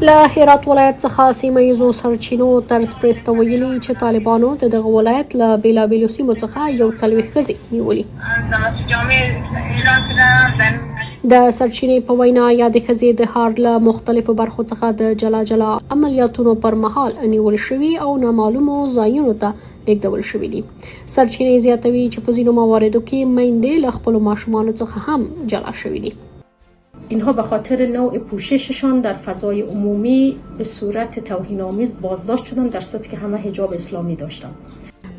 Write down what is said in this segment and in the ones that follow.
له هرات ولایت څخه سیمه ییزو سرچینو طرز پرس ته ویلي چې طالبانو د دغه ولایت له بېلابېلو سیمو څخه 41 ښځې نیولي. د سرچینې په وینا، یادې ښځې د ښار له مختلفو برخو څخه د جلا جلا عملیاتونو پر مهال نیول شوي او نامعلومو ځایونو ته لېږدول شوي دي. سرچینې زیاتوي چې په ځینو مواردو کې میندې له خپلو ماشومانو څخه هم جلا شوي دي. اینها به خاطر نوع پوشششان در فضای عمومی به صورت توهین آمیز بازداشت شدند در صورتی که همه حجاب اسلامی داشتند.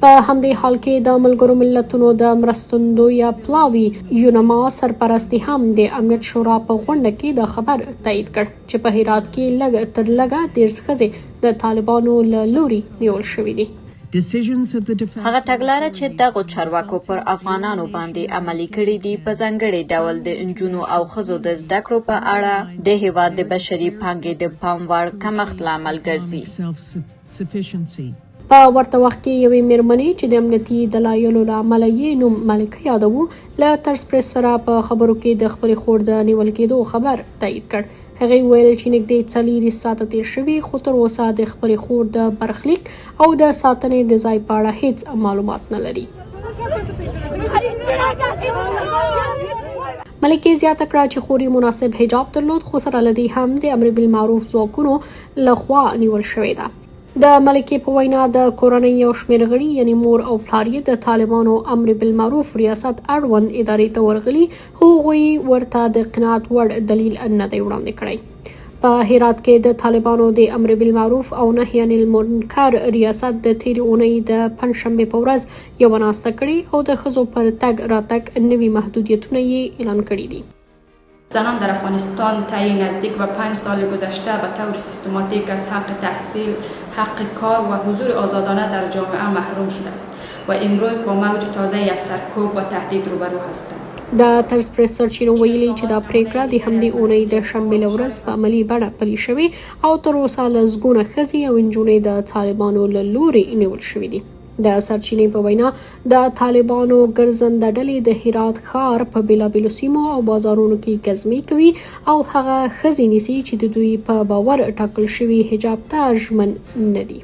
په همدې حال کې د ملګرو ملتونو د مرستندویه پلاوي یونما سرپرستې هم د امنیت شورا په غونډه کې دا خبر تایید کړ چې په هرات کې لږ تر لږه 30 ښځې د طالبانو له لوري نیول شوې دي. هغه تګلاره چې دغو چارواکو پر افغانانو باندې عملي کړې دي، په ځانګړې ډول د نجونو او ښځو د زده کړو په اړه، د هېواد د بشري پانګې د پام وړ کمښت لامل ګرځي. په ورته وخت کې یوې مېرمنې چې د امنیتي دلایلو له امله یې نوم ملکه یادوو، له طرز پرس سره په خبرو کې د خپلې خور د نیول کېدو خبر تایید کړ. هغې وویل چې نږدې 24 ساعته تېر شوي، خو تر اوسه د خپلې خور د برخلیک او د ساتنې د ځای په اړه هېڅ معلومات نه لري. ملکې زیاته کړه چې خور یې مناسب حجاب درلود، خو سره له دې هم د امر بالمعروف ځواکونو له خوا نیول شوې ده. د ملکې په وینا د کورنۍ یو شمېر غړي یعنی مور او پلار یې د طالبانو امر بالمعروف ریاست اړوند ادارې ته ورغلي، خو هغوی ورته د قناعت وړ دلیل نه دی وړاندې کړی. په هرات کې د طالبانو د امر بالمعروف او نهی عن المنکر ریاست د تېرې اونۍ د پنجشنبې په ورځ یوه ناسته کړې او د ښځو پر تګ راتګ نوي محدودیتونه یې اعلان کړي دي. زنان در افغانستان طی نزدیک به 5 سال گذشته به طور سیستماتیک از حق تحصیل، حق کار و حضور آزادانه در جامعه محروم شده است و امروز با موج تازه از سرکوب و تهدید روبرو هستند. د طرز پرس سرچینو ویلي چې دا پرېکړه د همدې اونۍ د شنبې له ورځ په عملي بڼه پلي شوې او تر اوسه لسګونه ښځې او نجونې د طالبانو له لوري نیول شوې دي. د سرچینې په وینا د طالبانو ګرځنده ډلې د هرات ښار په بېلابېلو سیمو او بازارونو کې ګزمې کوي او هغه ښځې نیسي چې د دوی په باور ټاکل شوي حجاب ته ژمن نه دي.